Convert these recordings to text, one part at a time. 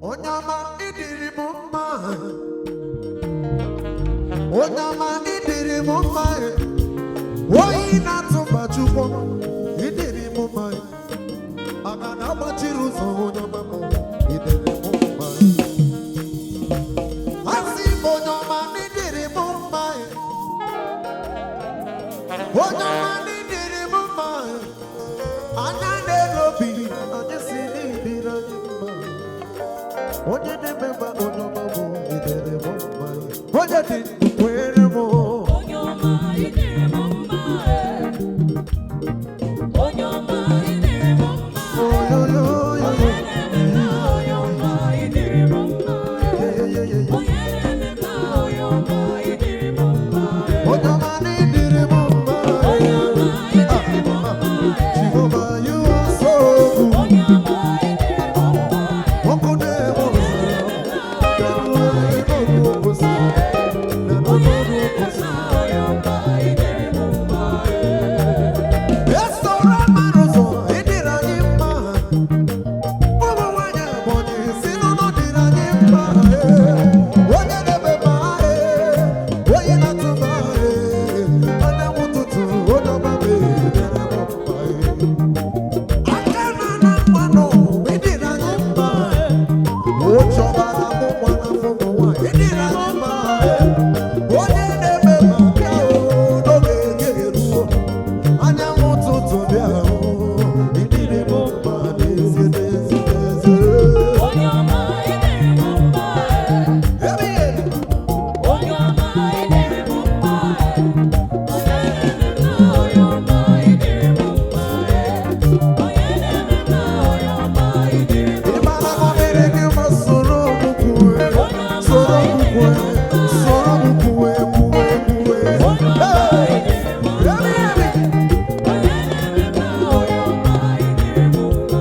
Onye ọma, ịdịrị m mma. Onye ọma, ịdịrị m mma. Oyi na-atụba Chukwu, ịdịrị m mma. Aga na-agbachiri ụzọ, onye ọma m, ịdịrị m mma. Asị m, onye ọma, ịdịrị m mma. Onye ọma, ịdịrị m mma. Anya na-ele obi, anyị si n'ịdịrị anyị mma. Onye na-eme mma, onye ọma bụ, ịdịrị m mma. Onye dị ndụ, kwere m. Onye ọma, ịdịrị m mma. Onye ọma, ịdịrị m mma. Oyoyoyo. Onye na-eme mma, onye ọma, ịdịrị m mma. Onye na-eme mma, onye ọma, ịdịrị m mma. Onye ọma, n'ịdịrị m mma. Onye ọma, ịdịrị m mma. Jehovah, you are so good. Onye ọma, ịdịrị m mma. Ọkụ na-eme ọzọ. Onye na-eme mma, onye ọma, ịdịrị m mma. Esoro mara ụzọ, ịdịrị anyị mma. Ụmụ nwanyị Ebonyi si n'ụlọ dịrị anyị mma. Onye na-eme mma, onye na-atụ mma, anyanwụ ụtụtụ, onye ọma m, ịdịrị m mma. Aka na mmanụ, ịdịrị anyị mma. Ụchọbara mụ nwa n'afọ ụmụ nwanyị, ịdịrị anyị mma. Onye na-eme ma bịa o, n'oge gị eruo. Anyanwụ ụtụtụ, bịa o, ịdịrị m mma n'ezie, n'ezie, n'ezie. Onye ọma, ịdịrị m mma. Ebighị ebi. Onye ọma, ịdịrị m mma. Onye na-eme mma, onye ọma, ịdịrị m mma. Onye na-eme mma, onye ọma, ịdịrị m Ị mara na ọ dịrị gị mma, soro m kwuwe, soro m kwuwe, soro m kwuwe, kwuwe, kwuwe. Onye ọma, Hey! ịdịrị m mma. Ebighị ebi. Onye na-eme mma, onye ọma, ịdịrị m mma.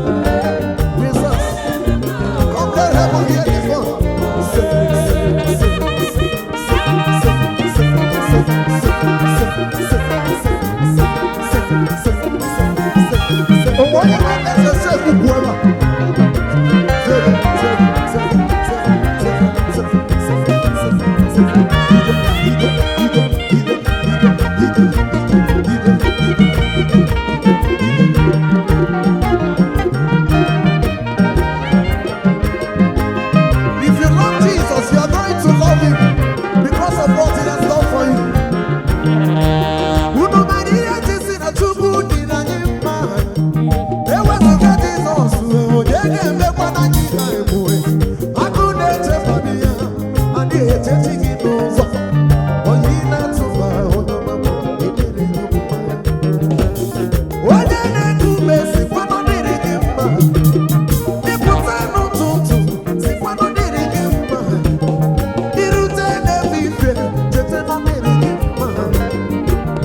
Jesus. Onye na-eme mma, onye Come let heaven hear this one. Say, say, say, say, say, say, say, say, say, say, say, say, say, say, say, say. Oh, onye na-ese ese ekwukwu ebe a. Say, say, say, say, say, say, say, say, say. Ide, ide, ide, ide, ide, ide, ide, ide, ide, ide. If you love Jesus, you are going to love him because of what he has done for you. Unu mara ihe ji si na Chukwu dị na anyị mma. Ewezụga Jizọs, onye ga-emekwa na anyị na-egbue. Agụ na-echefabi ya, adịghị echechi gị n'ụzọ. Onye ị na-atụba, onye ọma bụ, ịdịrị gị mma. Onye na-edu ume sikwa na ọ dịrị gị mma. Ịpụta n'ụtụtụ, sikwa na ọ dịrị gị mma. Irute n'ebe ife, cheta na ọ dịrị gị mma.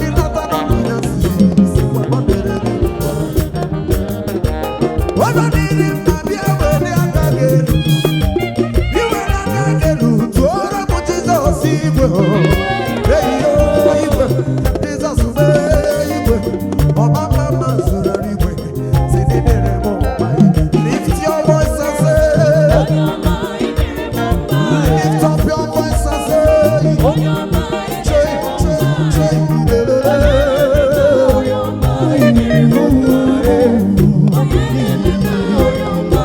Ịlọta n'anyasị, sikwa na ọ dịrị gị mma. Ọ dịrị mma, bịa were aka gị elu. Iwere aka gị elu, tụọrọ m Jizọs igwe o. Eyiyo igwe, Jizọs mee igwe. Ọma mma mma zuru igwe, si n'ịdịrị m mma. Lift your voice and say, Onye ọma, ịdịrị m mma. lift up your voice and say, Onye ọma, Che, ịdịrị m che, mma. che, lelele. Onye ọma, ịdịrị m mma. Onye na-eme mma, onye ọma,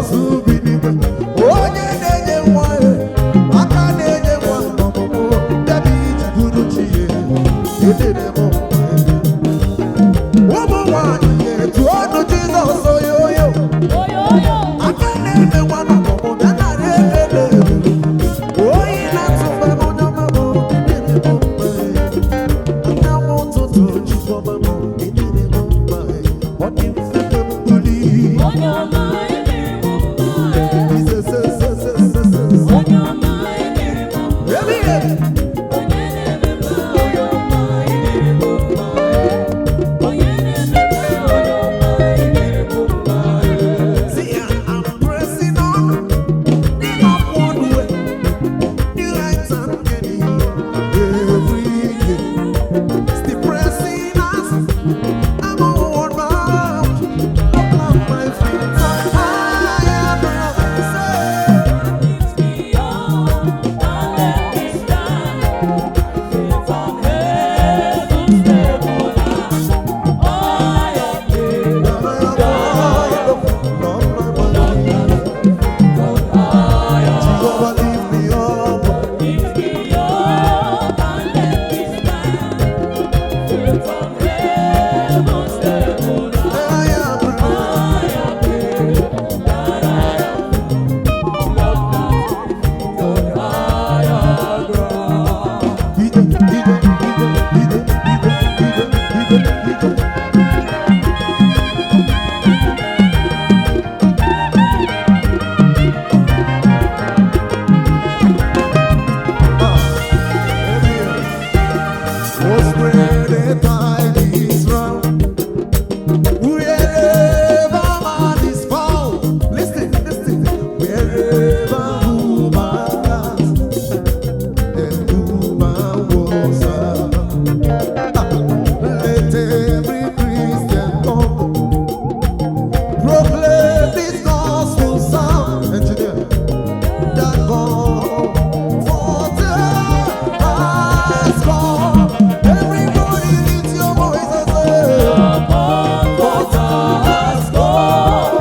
Jizọs bi n'igwe, onye na-enye nwa ya, aka na-enye nwa ọmụmụ, bịa iji buru chi ya, edere m mma. Ụmụ nwanyị etu ọnụ Jizọs oyoyo, aka na-eme nwa n'ọmụmụ, bịa narị ekele ebube. Oyi na-atụ mgbe m onye ọma m, edere m mma. Anyanwụ ụtụtụ Chikwama m, edere m mma. Ọ dị mfe na mbuli. Onye ọma edere m mma. Se, se, se, se, se, se. Onye ọma edere m mma. Ebi, ebi. Onye na-eme mma, onye ọma edere m mma. Onye na-eme mma, onye ọma edere m mma. See, I'm pressing on the upward way, the right I'm getting every day. Still pressing us, I'm onward bound. Up on my feet, I am say, Lift me up and let me stand. Faith on heaven's table land. I am here. Jehovah, lift me up. Lift me up and let me stand. Faith on heaven's table land. I am I am here. That I am love on higher ground. Ide, ide, ide, ide, ide, ide, ide, ide. Was spread tide is round. Wherever man is found, listen, listen. Wherever woman has and woman was let every Christian come proclaim this gospel sound. Engineer, that comforter has come. Everybody lift your voice and say, Comforter has come.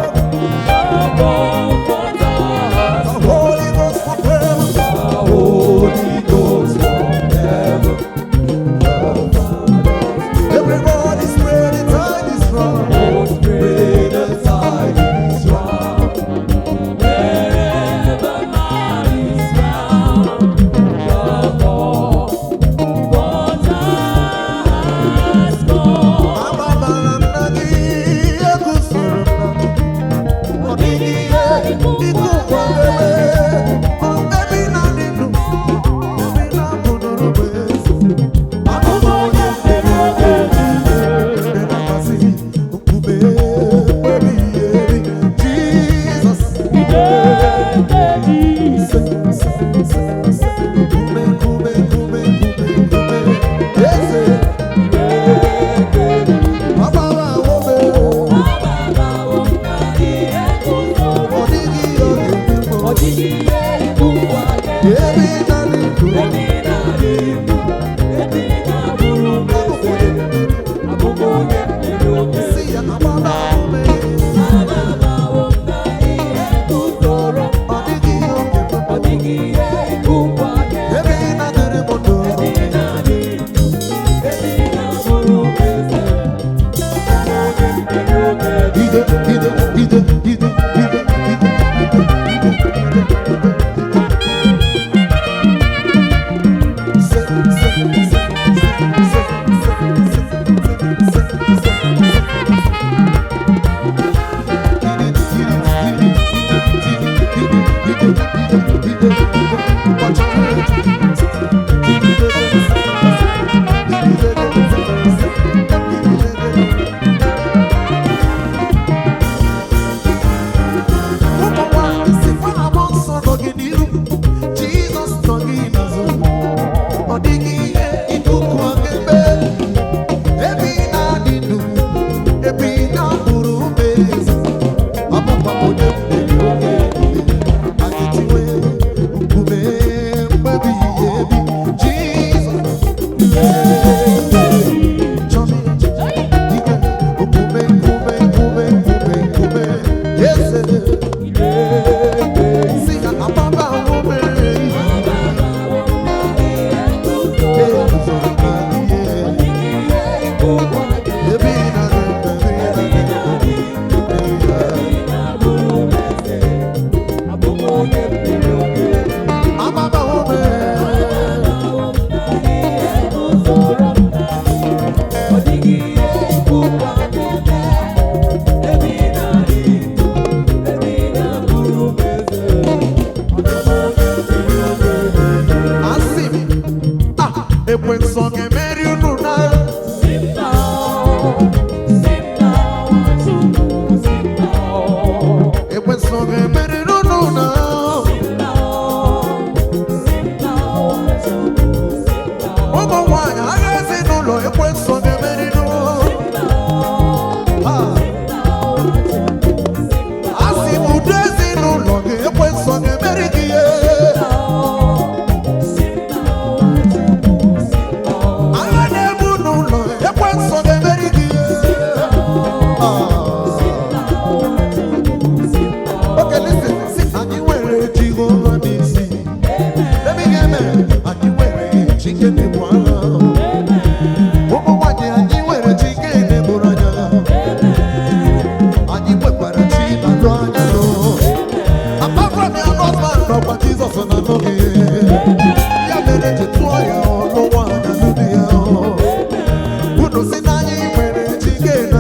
The Comforter has The Holy Ghost forever. The Holy Ghost forever. Everybody spread the tidings round. Oh, spread the tidings round. Wherever man is found, the Comforter has come. Amabara m na gị, eguzoro m na gị. Ọ dịghị ihe dịka ụwa ga-eme. Ọ ebe ị na-adị ndụ, ebe ị na-abụ nụrụ m eze. Abụ m onye mmeri oge niile. Ndị na-amasị nkume ebighị ebi. Jizọs. Se, se, se, se. Nkume, nkume, nkume, nkume, nkume. Eze. Agbara ome. Ọ dịghị ihe ọ ga-eme m. Ọ dịghị ihe ụwa ga-eme. Ebe ị na-adị ndụ. Ebe ị na-adị ndụ, ebe ị na-abụrụ m eze, abụ m onye mmeri oge. Si ya agbara ome. Agbabawo m na ihe guzoro m. Ọ dịghị ihe ọ ga-eme m. Ọ dịghị ihe ụwa ga-eme. Ebe ị na-adịrị m ndụ. Ebe ị na-adị ndụ, ebe ị na-abụrụ m eze, abụ m onye mmeri oge. Ide, ide, ide, ide, ide, ide, ide, ide, ide, ide, ide. Se, se, se, se, se, se, se, se, se, se, se.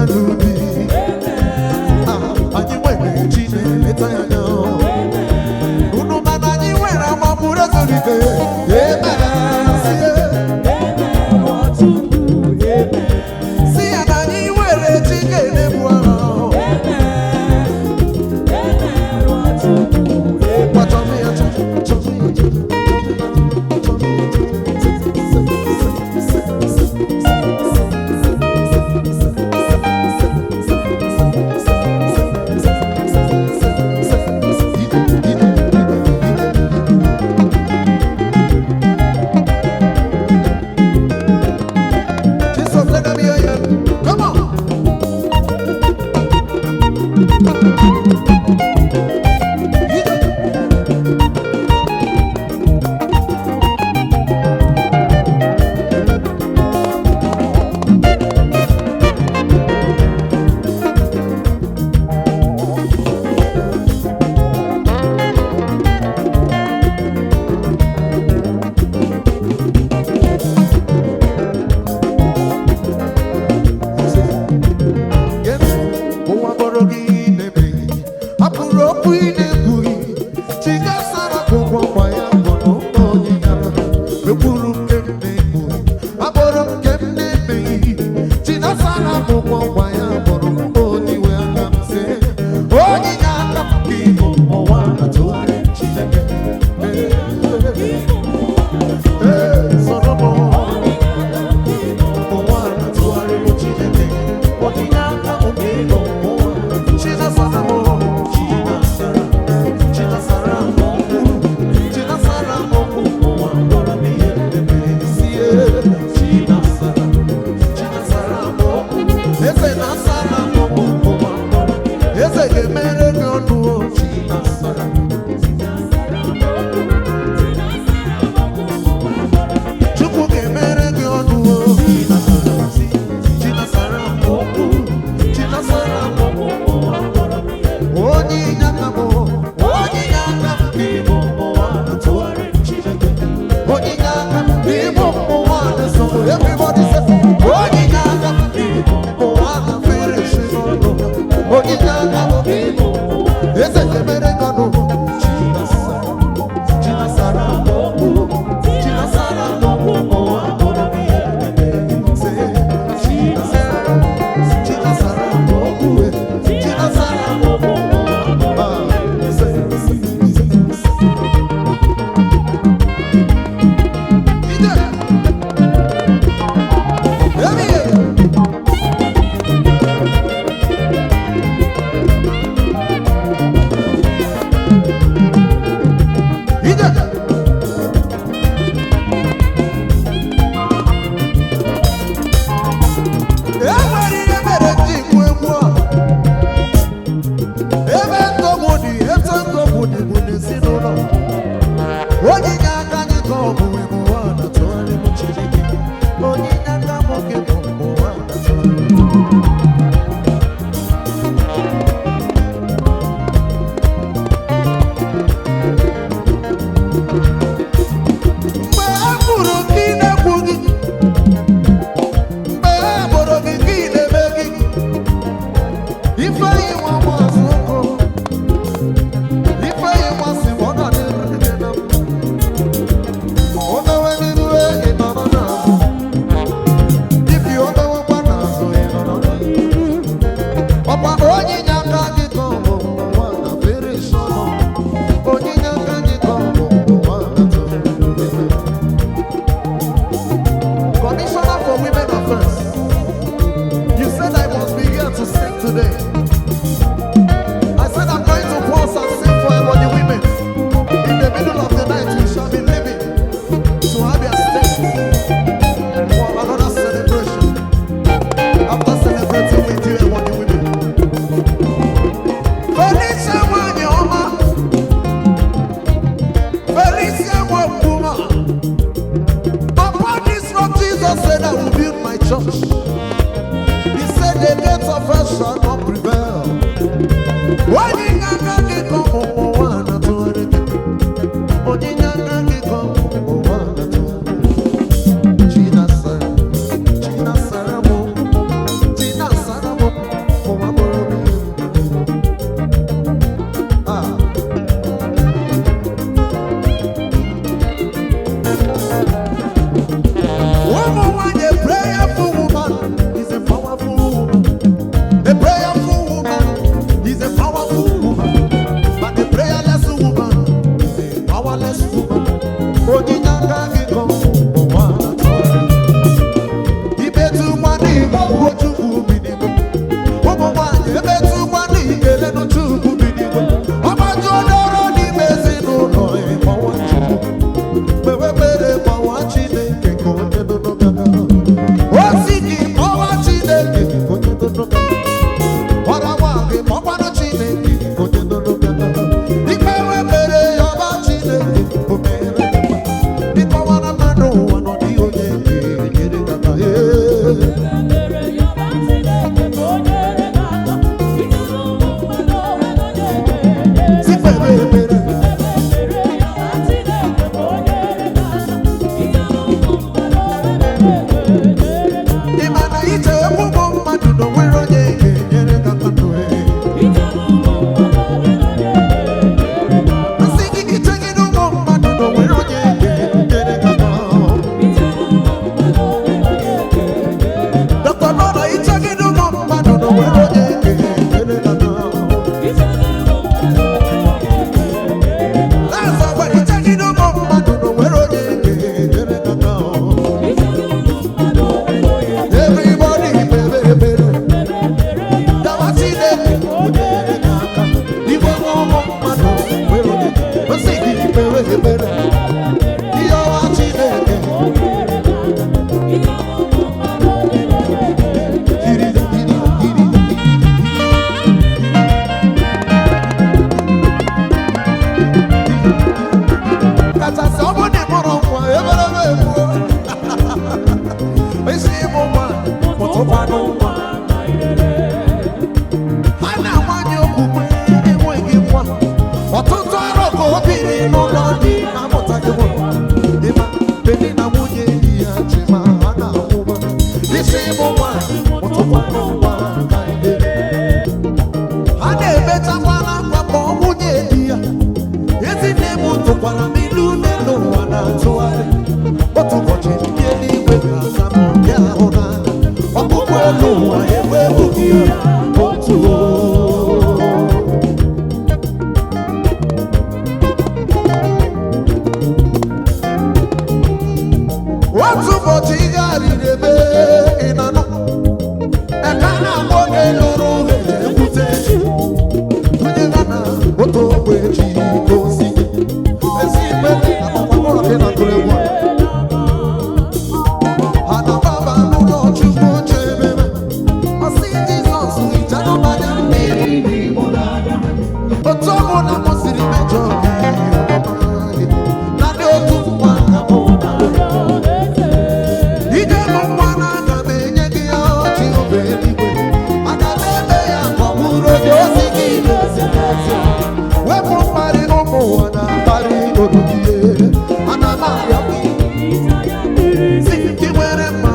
n'ubi. Ah, anyị nwere chi na-eleta ya anya. Unu mana anyị nwere amagburu ezurike. Amen. Si ya na anyị nwere chi ga-emegbu agha. Chọmi ya, chọmi ya, chọmi ya, chọmi ya. Jesus, let them hear you. Come on. Ụwa kpọrọ gị na-eme, hapụrụ okwu ị na-ekwughị. Chigasara akwụkwọ nkwa ya bụ na onye ya ekwuru nke m na-ekwughị, akpọrọ nke m na-emeghị. Chinasara akwụkwọ nkwa ya bụrụ mba onye iwe aka m sị, onye inye aka m ka ịbụ ụwa na-atụgharị Chineke. Ee, ee, sọrọ m. Ụwa na-atụgharị Chineke. Onyinye aka m ka ịbụ ụwa. Chinasara m, Chinasara, Chinasara m okwu. Chinasara m okwu, ụwa gwara m ihe na-eme. Sie, Chinasara, Chinasara m okwu. Eze na-asara m okwu, ụwa gwara m ihe. Eze ga-emere gị ọnụ o. Chinasara. Chukwu ga-emere gị ọnụ o. Chinasara m okwu, Chinasara m okwu, onye inye aka m, onye inye aka m n'ịbụ ụwa na-atụgharị Chineke. Onye inye aka m n'ịbụ ụwa na-eso. Everybody say, onye inye aka m n'ịbụ ụwa na-fere isi n'ọnụ. Onye inye aka m n'ịbụ ụwa. Eze ga-emere gị ọnụ. Chinasara, Chinasara m okwu, Chinasara m okwu, ụwa bụrụ m ihe na-eme. Say, Chinasara, Chinasara m okwu, Chinasara m okwu, ah, say, say, say, say. Ije! Emi! Ije! E nwere ihe mere m ji gụọ egwu a. Ebe ntọgbu dị, ebe ntọgbu dị bụ n'ezinụlọ. Onye inye aka anyị ka ọ bụ ibu ụwa na-atụgharị m Chineke. Onye inye aka m oge bụ ụwa na-atụgharị m. Mgbe a mụrụ gị na-ekwu gị, mgbe a mụrụ gị gị na-eme gị, Ifeanyi nwa maazị Oko, Ifeanyi nwa sị m ọ ga-adịrị gị na mma. O mewe n'iru ị nọrọ n'azụ, ibi o mewekwa n'azụ ị nọrọ n'iru. Ọkwa onye inye aka gị ka ọ bụ ụwa na fere sọnọ. Onye inye aka gị ka ọ bụ ụwa na tụrụ. Commissioner for Women Affairs, you said I must be here to sing today. I said I'm going to pause and sing for Ebonyi women. In the middle of the night, we shall be leaving to Abia State for another celebration. After celebrating with you, Ebonyi women. Felicia nwanyị ọma, Felicia Nwokuma. Upon this rock, Jesus said, I will build my church. He said, the gates of hell shall not prevail. Jizọs hichanụ m anya mmiri. Otu ọ bụla m siri mejọ gị, naanị otu nwa ka mụ ije bụ nwa na aga m enye gị ya ọchị obe eluigwe. Aga m eme ya ka ọ bụrụ onye ozi gị n'ezie n'ezie. Wepụ mkparị ụmụ ụwa na mkparị orugide. Ana m arịọ gị si gị nwere mma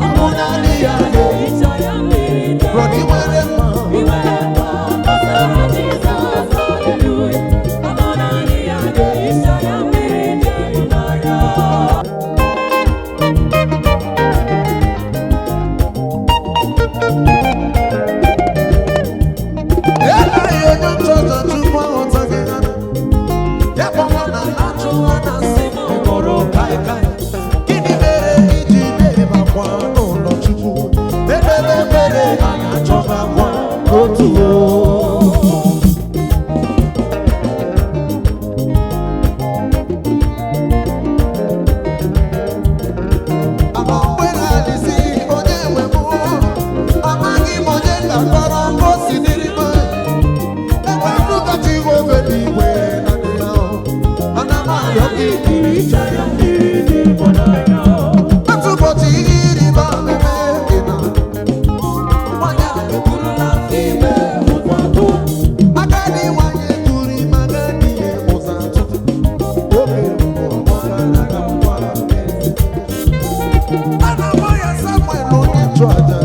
ọ bụ naanị ya Brọdi nwere mma Eleghị onye nchọcha tupu aghọta gị ha. Ya kpọrọ na na-achụ ha na nsị mụrụ kaikai. Gịnị mere iji na-ebe akwa n'ụlọ Chukwu? Ekpere ekpere a na-achọ gị akwa n'otu o. Ama mgbe na-adịsị onye nwe m, amaghị m onye ga-akọrọ ka o si dịrị m. Ebe ndụgachi ofe n'igwe na ndị ahụ, ana m arịọ gị otu ụbọchị ihe ịrịba ama mee gị na nwanyị a eburula afọ ime ụkwụ abụọ. Agadi nwanyị eturu ime agadi ya ụzọ atọ. Oge ruru ọ gara aga ngwa. A na-akpọ ya Samuel onye nchụaja.